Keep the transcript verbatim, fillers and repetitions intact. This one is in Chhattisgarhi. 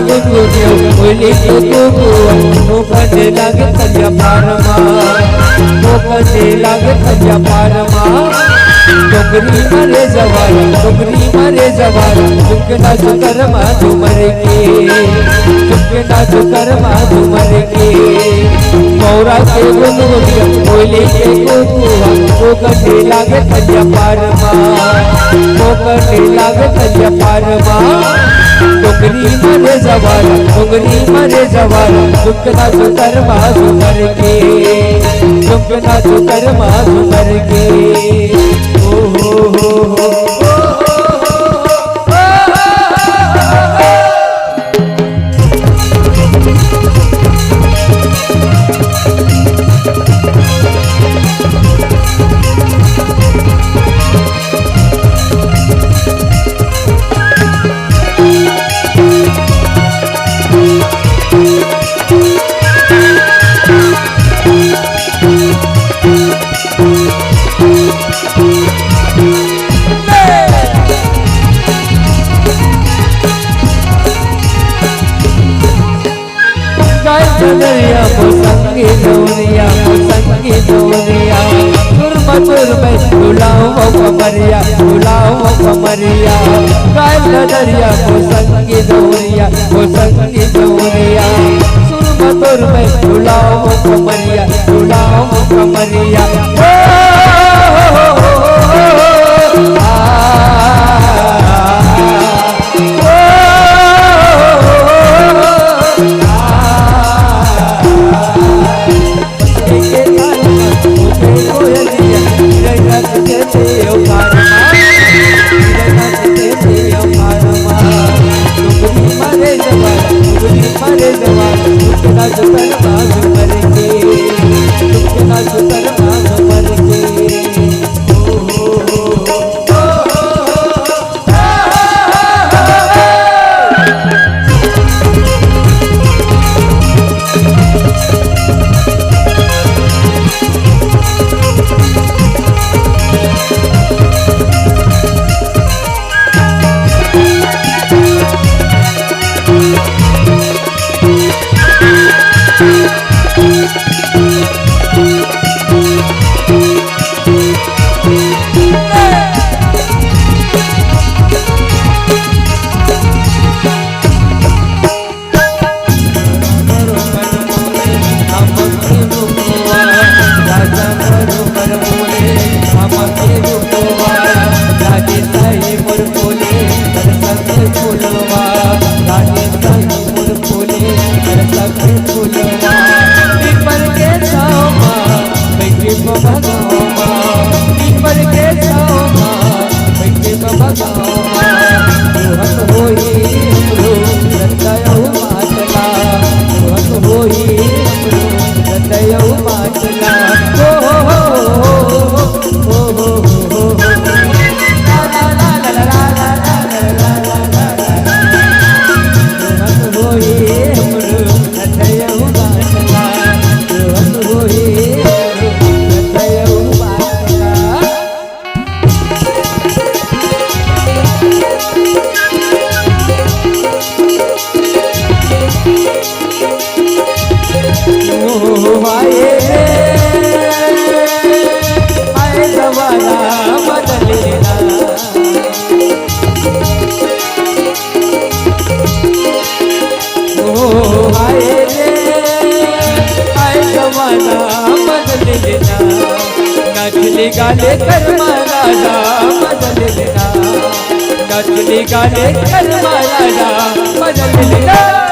गुनगुनिया कोयली के कुकुआ, ओ कने लागे तरिया पार मा, ओ कने लागे तरिया पार मा। डोकरी मारे जवार, डोकरी मारे जवार, झुमके नाचो करमा झूमर के, झुमके नाचो करमा झूमर के। मौरा के गुनगुनिया, कोयली के कुकुआ, ओ कने लागे तरिया पार मा, ओ कने लागे तरिया पार मा। डोकरी मारे जवार, डोकरी मारे जवार, झुमके नाचो करमा झूमर के, झुमके नाचो करमा झूमर के। ओ हो हो हो, ओ हो हो हो, ओ हो हो हो। गाय नजरिया को संगी दौरिया, को संगी दौरिया, सुरमा सुरमे डुलाओ कमरिया, डुलाओ कमरिया। गाय नजरिया को संगी दौरिया, को संगी दौरिया, सुरमा सुरमे डुलाओ कमरिया, डुलाओ कमरिया। ओ, आ, ओ हाय रे, हाय जमाना बदल गेला। नाचले गाले करमा राजा बदल गेला। नाचले गाले करमा राजा बदल गेला।